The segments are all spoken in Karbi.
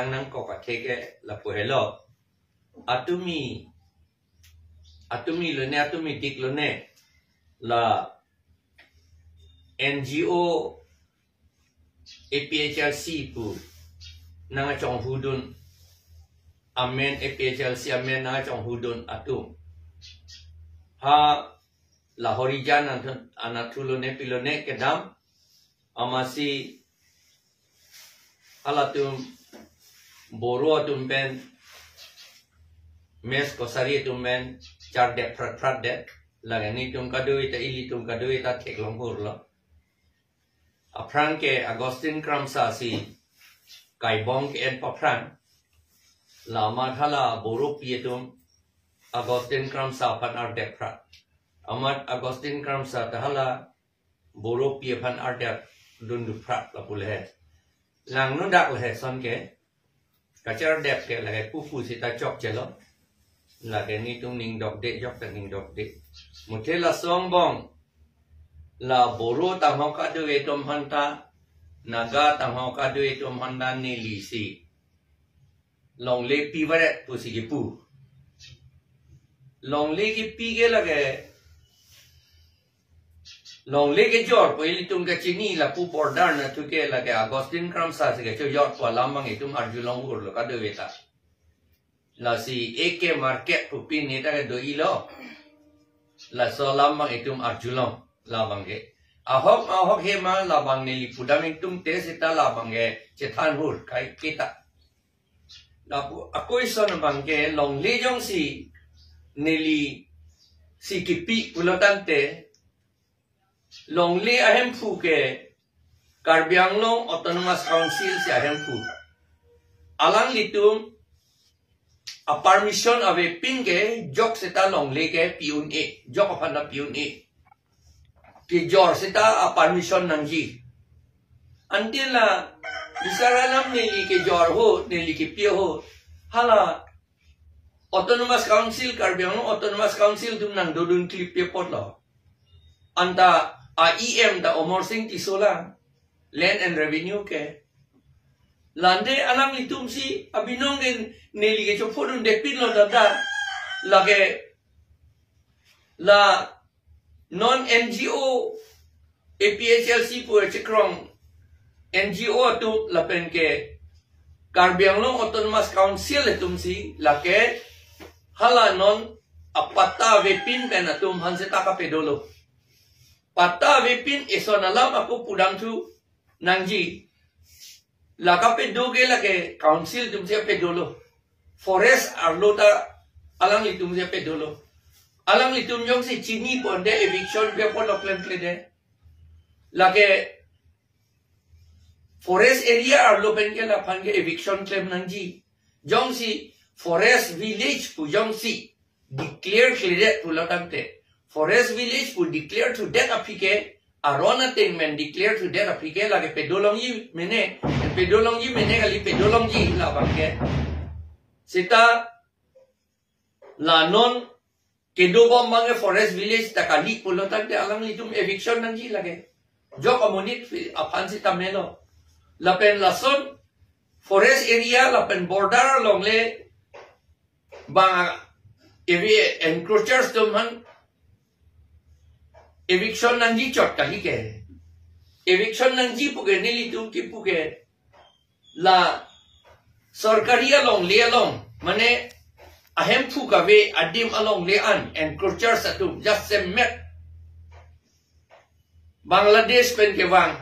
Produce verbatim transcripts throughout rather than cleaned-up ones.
nangkok athe ke lapu helo. Atumi, atumi lone, atumi dik lone, la N G O A P H L C pu nangchonghudun amen, A P H L C amen nangchonghudun atum. Ha la Horijan anatthu, anatthu lone pi lone kedam, amatsi halatum Boro atum pen, Mech Kachari atum pen chardep phrat phrat det. Lake netum kadokave ta, ilitum kadokave ta theklong hurlo. Aphrang ke Augustine Kramsa si kaibong ke-en paphrang. La amat hala Boro pi atum Augustine Kramsa aphan ardep phrat. Amat Augustine Kramsa ta hala Boro pi aphan ardep dunduk phrat lapu le he. Langno dak le he son ke. Kachardep ke lake pupu sita chokchelo. Lake netum ning dokde, jok ta ning dokde. Muthe lason angbong la Boro tanghok kadokave atum aphanta, Naga tanghok kadokave atum aphanta neli si longle pi varet pusi kipu. Longle kipi ke lake, longle kejor pu ilitum kachini lapu border anatthu ke lake Augustine Kramsa si kachojor pu alam abang itum arjulong hurlo kadokave ta. Lasi A K Market pu pini ta kedo-ilo. Laso alam abang itum arjulong labang ke. Ahok ahok he ma labang neli pudam ingtungte sita labang ke chethan hur kai kita. Lapu ako ison abang ke longle jongsi neli si kipi pulo tangte, longle ahemphu ke Karbi Anglong Autonomous Council si ahemphu. Alanglitum a-permission avepin ke jok sita longle ke pi un-e, jok aphan ta pi un-e. Kejor sita a-permission nangji. Ante la bisar alam neli kejor ho, neli kipi ho. Hala Autonomous Council, Karbi Anglong Autonomous Council atum nangdodun klippi apotlo. Anta a-E M ta Amarsing Tisso lang, Land and Revenue ke. Lante alanglitum si abinong ke neli kechophodundepinlo dada. Lake la non N G O, A P H L C pu chekrong N G O atum lapen ke Karbi Anglong Autonomous Council atum si lake hala non apatta avepin pen atum aphan sita kapedolo. Patta avepin eson alam ako pudamthu nangji. La kapedo ke lake council atum si pedolo. Forest arlo ta alanglitum si pedolo. Alanglitum jongsi chini ponte eviction pi apotlo klemkledet. Lake forest area arlo pen ke laphan ke eviction klem nangji. Jongsi forest village pu jongsi declare kledet pulo tangte, forest village pu declare thudet aphi ke, aron ateng pen declare thudet aphi ke lake pedolongji mene, pedolongji mene kali, pedolongji labang ke. Sita la non kedobom abang ke forest village ta kali pulo tangte alanglitum eviction nangji lake. Jok amonit aphan sita melo. Lapen lason forest area lapen border along le bang evi encroachers atum aphan eviction nangji chot kali ke. Eviction nangji pu ke nelitum kipu ke la sorkari alongle along, mane ahemphu kave adim alongle an encroachers atum jasemet Bangladesh pen kevang,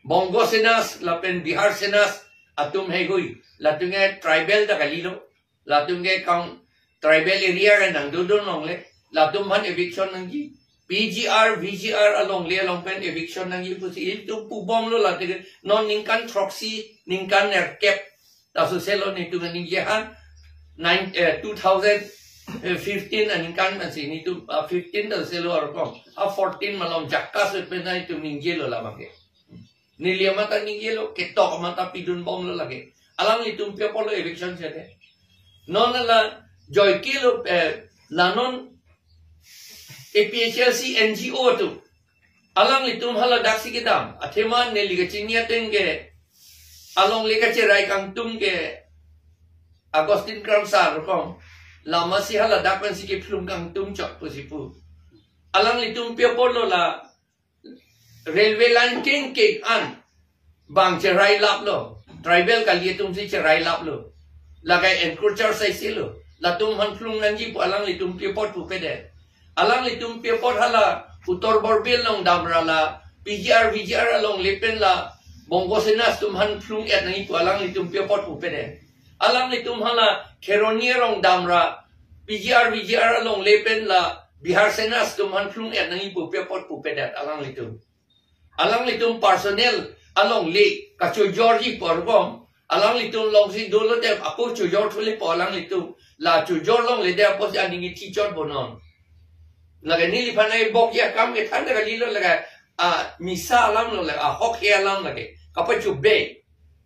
Bongo Senas lapen Bihar Senas atum heihui, latum ke tribal ta kalilo, latum ke kang tribal area ke nangdodun longle, latum aphan eviction nangji. P G R, V G R alongle along pen eviction nangji pusi ilitum pubomlo, latum ke non ningkan throksi, ningkan nerkep ta soselo netum ningje han, nine, eh, two thousand fifteen aningkan pensi netum, ah, fifteen ta soselo arkom, ah, fourteen malom jakka se pen netum ningjelo labang ke. Neli amat ta ningjelo, ketok amat ta pidunbomlo lake. Alanglitum pi apotlo eviction sede. Non la joike lo, eh, la non A P H L C N G O atum. Alanglitum hala daksi kedam. Athema neli kachini ateng ke alongle kacherai kangtung ke Augustine Kramsa rokom, lama si haladak pensi kephlung kangtung chot pusi pu. Alanglitum pi apotlo la railway line kengkeng an bang cherai laplo, tribal kali atum si cherai laplo. Lake encroacher saisi lo. Latum aphan phlung nangji pu alanglitum pi apot pupedet? Alanglitum pi apot hala Uttar Borbil along damra la P G R, V G R along le pen la Bongo Sena atum aphan phlung-et nangji pu alanglitum pi apot pupedet? Alanglitum hala Kheroni arong damra P G R, V G R along le pen la Bihar Sena atum aphan phlung-et nangji pu pi apot pupedet alanglitum? Alanglitum personal along le kachojorji pu arkom, alanglitum alongsi dolo te ako chojor thule pu alanglitum, la chojor longle det apotsi aning ithi chot bonon. Lake neliphan ai bok ya kam kethan ta kalilo, lake a misa alam lo, lake ahokhe alam lake. Kapachobei.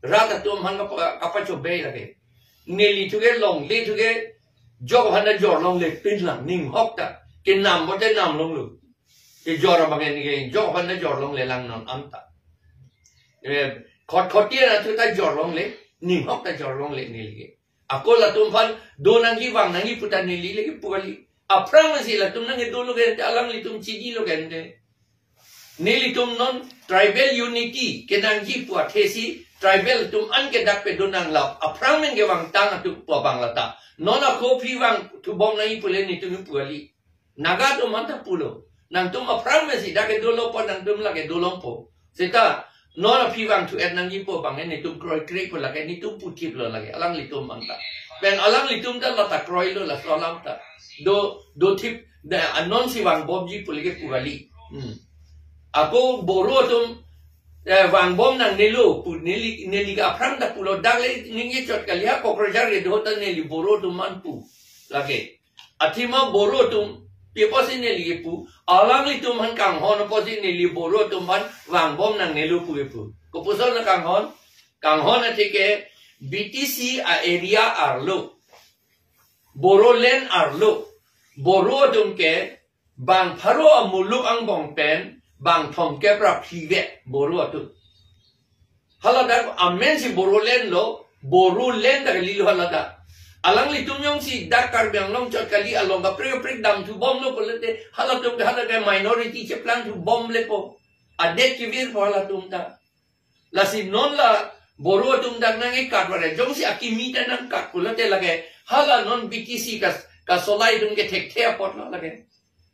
Rat atum aphan kapa, kapachobei lake. Neli thuke longle thuke jok aphan ta jor longle pin lang, ning hok ta. Kenam pote nam longlo. Kejor abang en ke jok aphan ta jor longle lang non anta. Eh, khot khoti na thu ta jor longle, ning hok ta jor longle neli ke. Ako latum aphan do nangji vang nangji pu ta neli le kepu kali. Aphrang si latum nangkedo lo gente, alanglitum chinilo gente. Nelitum non tribal unity kenangji pu athesi tribal atum an ke dak pedo nang lap. Aphrang men kevang tang atum pu abang lata. Non ako aphi vangthu bom nangji pule netum pu kali. Naga atum aphan ta pulo. Nangtum aphrang men si dak kedo lo po, nangtum lake dolong po. Seta non aphi vangthu-et nangji pu abang netum kroikre pu lake, netum puthip lo lake, alanglitum aphan ta. Pen alanglitum ta lata kroilo laso alam ta. Do, do thip, da, anon si vangbomji pu lake pu kali. Hmm. Ako Boro atum, eh, vangbom nangnelo pu neli, neli ke aphrang ta pulo, dak le ningje chot kali, ha Kokrajhar kedo ta neli Boro atum aphan pu. Lake. Athema Boro atum, pi apotsi neli kepu, alanglitum aphan kanghon apotsi neli Boro atum aphan vangbom nangnelo pu kepu. Kopuson na kanghon? Kanghon athe ke B T C a-area arlo, Bodoland arlo, Boro atum ke bang pharo amuluk angbong pen bang thomkep ra phli vet Boro atum. Haladak amen si Bodoland lo, Bodoland ta kalilo haladak. Alanglitum jongsi dak Karbi Anglong chot kali along kaprek kaprek damthu bomlo pulote, halatum ke haladak minority cheplangthu bom lepo. Adet kevir po halatum ta. Lasi non la Boro atum dak nangkekat vare, jongsi akimi ta nangkat pulote lake, hala non B T C kas, kasolai atum kethekthe apotlo lake.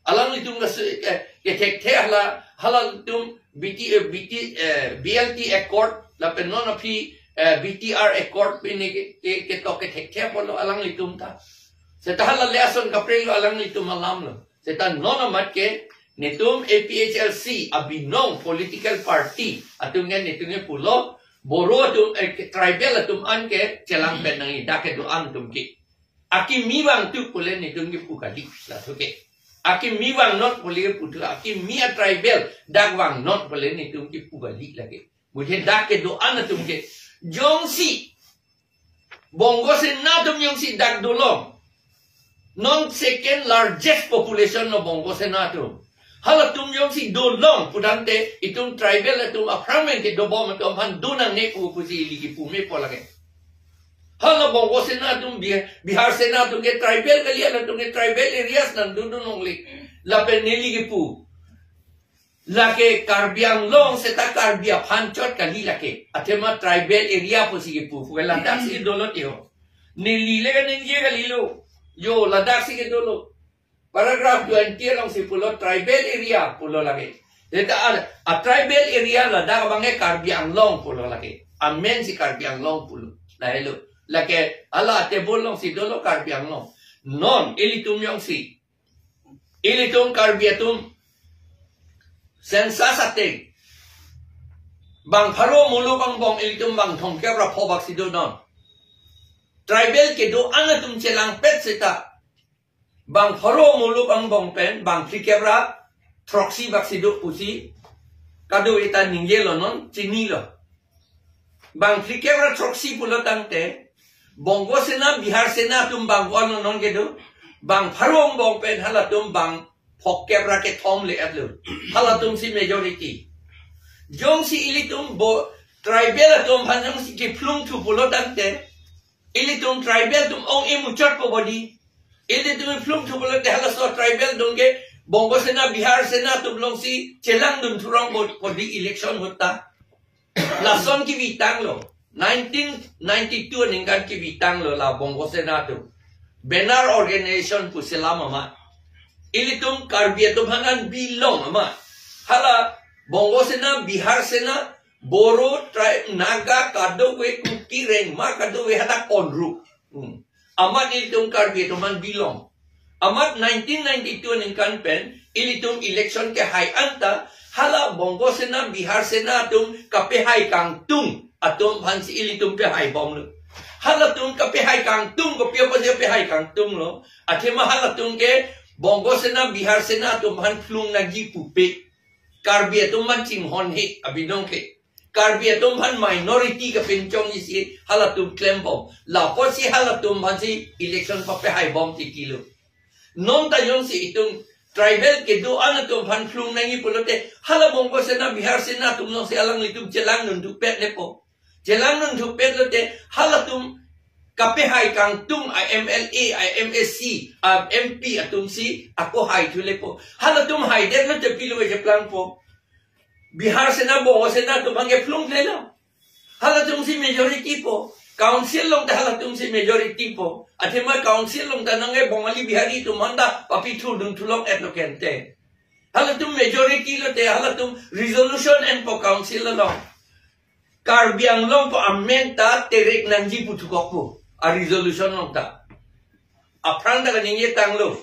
Alanglitum kas-, eh, kethekthe hala, halatum B T, eh, B T, eh, B L T Accord, lapen non aphi, eh, B T R Accord pine ke, ke, ketok kethekthe apotlo alanglitum ta. Seta hala le ason kaprek lo alanglitum alam lo. Seta non amat ke netum A P H L C abinong political party atum ke netum ke pulo, Boro atum, eh, ke tribal atum an ke chelang pen nangji, dak kedo-an atum ke. Akimi vangthu pule netum kepu kali, laso ke. Akimi vangnon pule puthu, akimi a-tribal dak vangnon pule netum kepu kali lake. Mujhe dak kedo-an atum ke. Jongsi Bongo Sena atum jongsi dak dolong, non second largest population lo Bongo Sena atum. Halatum jongsi dolong pudamte itum tribal atum aphrang men kedo bom atum aphan do nangne pu pusi ili kepu mepo lake. Hala Bongo Sena atum Bih-, Bihar Sena atum ke tribal kali, halatum ke tribal areas nangdodun longle. Lapen neli kepu. Lake Karbi Anglong seta Karbi aphan chot kali lake. Athema tribal area pusi kepu. Pu ladak si dolo tiho. Neli le kaningje kalilo. Jo, ladak si kedolo. Paragraph twenty alongsi pulo tribal area pulo lake. Seta a, a-tribal area ladak abang ke Karbi Anglong pulo lake. Amen si Karbi Anglong pulo. Lahelo. Lake hala table alongsi dolo Karbi Anglong. Non ilitum jongsi, ilitum Karbi atum census ateng bang pharo muluk angbong ilitum bang thomkep ra pho bak si donon. Tribal kedo-an atum chelangpet seta bang pharo muluk angbong pen bang phlikep ra throksi bak si do pusi kadokave ta ningjelo, non chinilo. Bang phlikep ra throksi pulo tangte, Bongo Sena, Bihar Sena atum bang ko-an lo non kedo, bang pharo angbong pen halatum bang phokep ra kethom le-etlo. Halatum si majority. Jongsi ilitum Bo-, tribal atum aphan jongsi kephlungthu pulo tangte, Ilitum tribal atum ong-e muchotpo bodi. Ilitum plung thupo lote halaso tribal atum ke Bongo Sena, Bihar Sena atum alongsi chelangdun thurong bo-, bodi election ahut ta. Lason kevitanglo. Nineteen ninety-two aningkan kevitanglo la Bongo Sena atum. Banner organization pu selam amat. Ilitum Karbi atum aphan an belong amat. Hala Bongo Sena, Bihar Sena, Boro tribe, Naga kadokave, Kuki, Rengma kadokave hadak konrup. Hmm. Amat ilitum Karbi atum aphan belong. Amat nineteen ninety-two aningkan pen ilitum election kehai anta hala Bongo Sena, Bihar Sena atum kapehai kangtung atum aphansi ilitum pehaibomlo. Halatum kapehai kangtung, kopi apotsi pehai kangtunglo? Athema halatum ke Bongo Sena, Bihar Sena atum aphan plung nangji pupe. Karbi atum aphan chinghon he abinong ke. Karbi atum aphan minority kapinchongji si halatum klembom. Lapotsi halatum aphansi election papehaibom tikilo. Non ta jongsi itum tribal kedo-an atum aphan plung nangji pulote hala Bongo Sena, Bihar Sena atum alongsi alanglitum chelangdun thupet lepo. Chelangdun thupet lote halatum kapehai kangtung a M L A, a M A C, a M P atumsi ako haithu lepo. Halatum haidet lote pilo cheplangpo? Bihar Sena, Bongo Sena atum aphan ke plung lelo. Halatumsi majority po. Council along ta halatumsi majority po. Athema council along ta nangke Bongali Bihari atum aphan ta papithurdun thulong-etlo kente. Halatum majority lote halatum resolution enpo council along. Karbi Anglong pu amen ta terek nangji pu thukokpo a resolution along ta. Aphrang ta kaningjetanglo.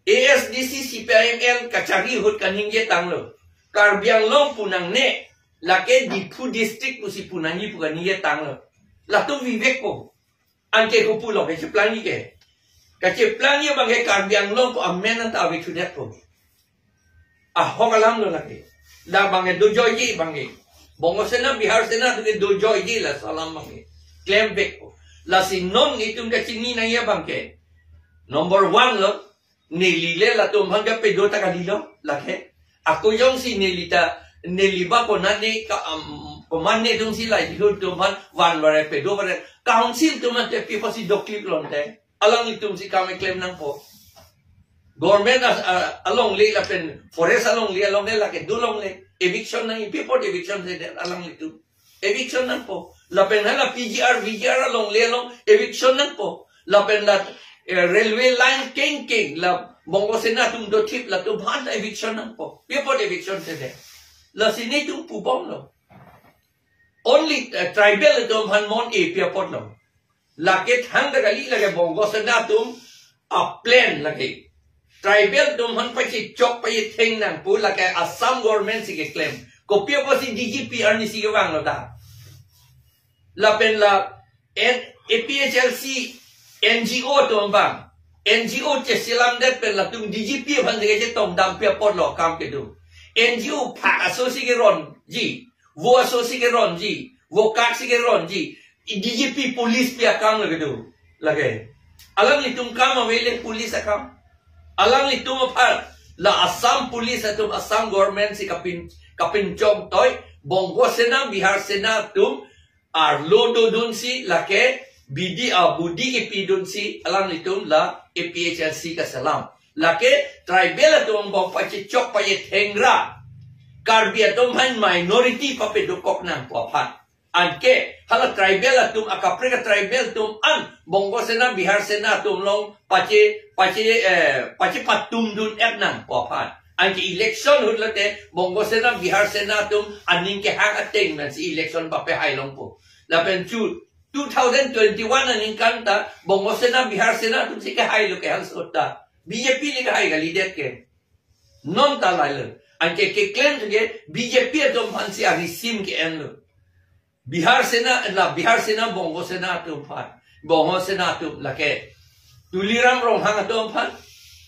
A S D C, C P I M L kachari ahut kaningjetanglo. Karbi Anglong pu nangne, lake Diphu district pusi pu nangji pu kaningjetanglo. Latum vivek po. Anke kopulo ke cheplangji ke? Kacheplangji abang ke Karbi Anglong pu amen anta ave thudetpo. Ahok alamlo lake. Labang ke dojoiji abang ke. Bongo Sena, Bihar Sena atum ke dojoiji laso alam abang ke. Klem vekpo. Lasi non itum kachini nangji abang ke. Number one lo, neli le latum aphan kapedo ta kalilo, lake. Ako jongsi neli ta, neli ba konane ka, um, komatne atumsi lahei atum aphan van vare pedo vare. Council atum ante pi apotsi doklip lonte? Alanglitumsi kam keklem nangpo. Government a, a, alongle lapen forest alongle alongle lake dolongle. Eviction nangji, pi apot eviction sedet alanglitum? Eviction nangpo. Lapen hala P G R, V G R alongle along eviction nangpo. Lapen la, eh, railway line kengkeng la Bongo Sena atum dothip latum aphan eviction nangpo. Pi apot eviction sedet? Lasi netum pubomlo. Only, eh, tribal atum aphan mon-e pi apotlo? Lake thangta kali, lake Bongo Sena atum a plan lake. Tribal atum aphan pachechok pachetheng nang pu lake Assam government si keklem. Kopi apotsi D G P arnisi kevanglo ta? Lapen la N-, A P H L C N G O atum abang. N G O cheselamdet pen latum D G P aphan si kachetongdam pi apotlo akam kedo? N G O phak aso si keronji. Vo aso si keronji, vo kak si keronji, D G P police pi akam lake do, lake. Alanglitum kam ave le police akam? Alanglitum aphan, la Assam police atum, Assam government si kapin, kapinchong toi, Bongo Sena, Bihar Sena atum arlo dodunsi, lake, bidi a budi kepidunsi, alanglitum la A P H L C kaselam. Lake tribal atum angbong pachechok pachetheng ra Karbi atum aphan minority papedo kok nangpo aphan. Anke hala tribal atum, akaprek a tribal atum an Bongo Sena, Bihar Sena atum along pache, pache, eh, pachepatumdun-et nangpo aphan. Anke election ahut lote Bongo Sena, Bihar Sena atum aning kehang ateng pensi election papehai longpo. Lapen chu two thousand twenty-one aningkan ta Bongo Sena, Bihar Sena atumsi kehailo ke halaso ta. B J P le kehai kalidet ke. Non ta lailo. Anke keklem ke B J P atum aphansi arisim ke-enlo. Bihar Sena, la Bihar Sena, Bongo Sena atum aphan. Bongo Sena atum lake. Tuliram Ronghang atum aphan.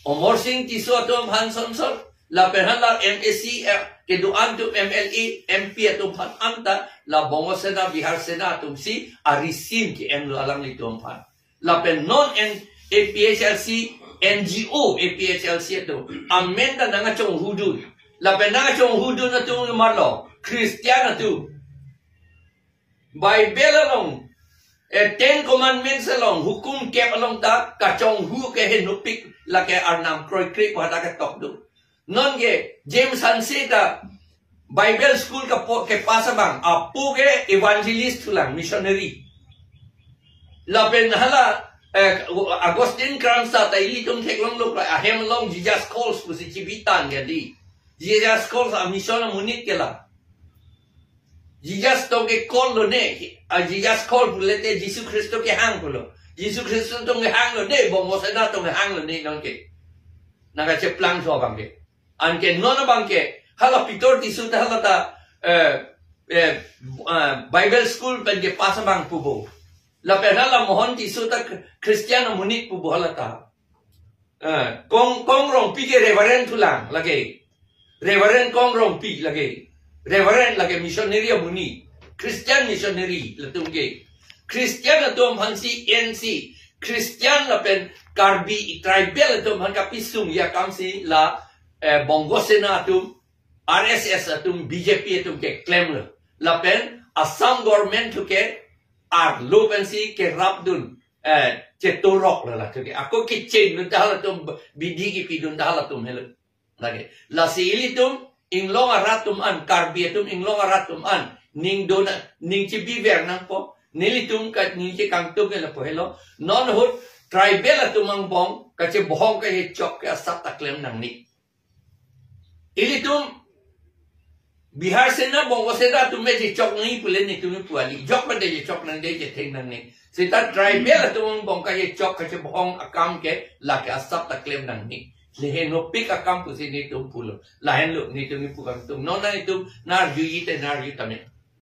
Amarsing Tisso atum aphan sonson. Lapen hala M A C, eh, kedo-an atum M L A, M P atum aphan anta, la Bongo Sena, Bihar Sena atumsi arisim ke-enlo alanglitum aphan. Lapen non N-, A P H L C N G O, A P H L C atum. Amen ta nangkachonghudun. Lapen nangkachonghudun atum komatlo? Christian atum. Bible along Eh, Ten Commandments along, hukum kep along ta kachonghu ke henopik lake arnam kroikre pu hadak ketok do. Non ke James Hanse ta Bible school kapo, kepass abang, apo ke evangelist thulang, missionary. Lapen hala, eh, Augustine Carrasco ta ilitum theklonglo, ahem along Jesus Calls pusi chibi tang ke di. Jesus Calls a mission amonit ke la. Jesus tong ke call lone, a Jesus call pulote Jisu Khristo kehang pulo. Jisu Khristo tong kehang lone, Bongo Sena tong kehang lone non ke. Nangkacheplang so abang ke. Anke non abang ke, hala Peter Tisso ta hala ta, eh, eh, ah, Bible school pen kepass abang pu bo. Lapen hala Mohan Tisso ta Christian amonit pu bo hala ta. Eh, Kong, Kong Rongpi ke Reverend thulang lake. Reverend Kong Rongpi lake. Reverend lake missionary amonit. Christian missionary latum ke. Christian atum aphansi N C. Christian lapen Karbi tribal atum aphan kapisung akam si la, eh, Bongo Sena atum, R S S atum, B J P atum keklemlo. Lapen Assam government thu ke arlo pensi kerapdun, eh, chetoroklo la thu ke. Ako kecheng dun ta halatum, bidi kipidun ta halatum helo. Lake. Lasi ilitum inglong arat atum an, Karbi atum inglong arat atum an, ning dona, ning chibiver nangpo. Nelitum ka ning chekangtung ke lapu helo. Non ahut tribal atum angbong kachebohong kachechok ke asap ta klem nangne. Ilitum Bihar Sena, Bongo Sena atum me chechok nangji pule netum me pu kali. Jok mate chechok nangde chetheng nangne. Seta tribal atum angbong kachechok kachebohong akam ke lake asap ta klem nangne. Lehenopik akam pusi netum pulo. Lahenlo netum me pu kangtung. Non nangtum nang-arjuji te nang-arju tame.